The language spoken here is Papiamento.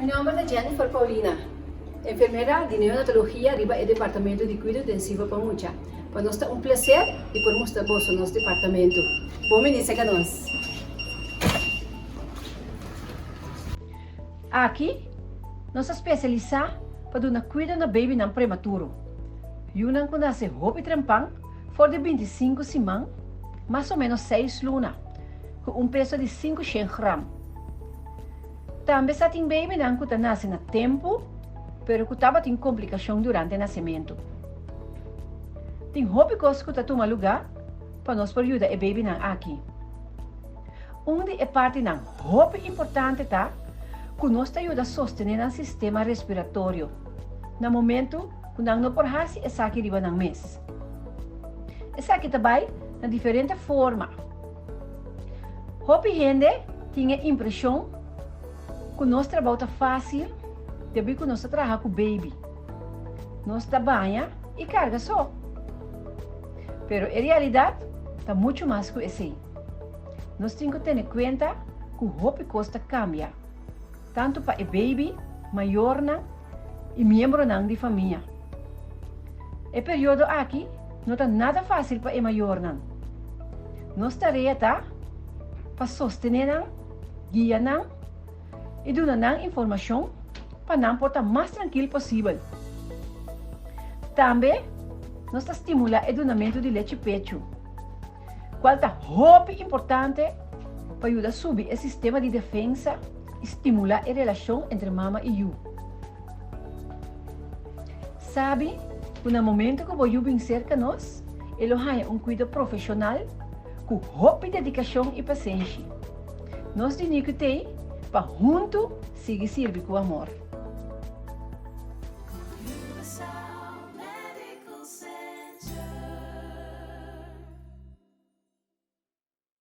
Mi nomber ta Jennifer Paulina, enfermera di neonatologia riba e departamento di Kuido Intensivo pa Mucha. Pa nos ta un placer di por mustra boso nos departamento. Bon bini serka nos! Aki nos ta spesialisá pa duna kuido na babynan prematuro, yunan ku nase hopi trempan for di 25 siman, mas o ménos seis luna, ku un peso di 500 gram. Tambe sa tin babynan ku ta nase na tempu pero ku tabatin komplikashon durante nasementu. Tin hopi kos ku ta tuma lugá pa nos por yuda e babynan aki. Un di e partinan hopi importante ta ku nos ta yuda sostené nan sistema respiratorio na momentu ku nan no por hasi esaki riba nan mes. Esaki ta bai na diferente forma. Hopi hende tin e impreshon ku nos trabou ta fásil debí ku nos ta traha ku baby. Nos ta baña i karga so. Pero e realidat ta muchu mas ku esei. Nos tin ku tene kuenta ku hopi kos ta kambia, tantu pa e baby, mayornan i miembronan di famia. E periodo aki no ta nada fásil pa e mayornan. Nos tarea ta pa sostené nan, guia nan i duna nan informashon pa nan por ta mas trankil posibel. Tambe nos ta stimulá e dunamentu di lechi pechu, kual ta hopi importante pa yuda subi e sistema di defensa i stimulá e relashon entre mama i yu. Sabi ku na momento ku bo yu bin serka nos, e lo haña un kuido profeshonal ku hopi dedikashon i pasenshi. Nos di Nicu t'ei pa huntu sigui sirbi ku amor.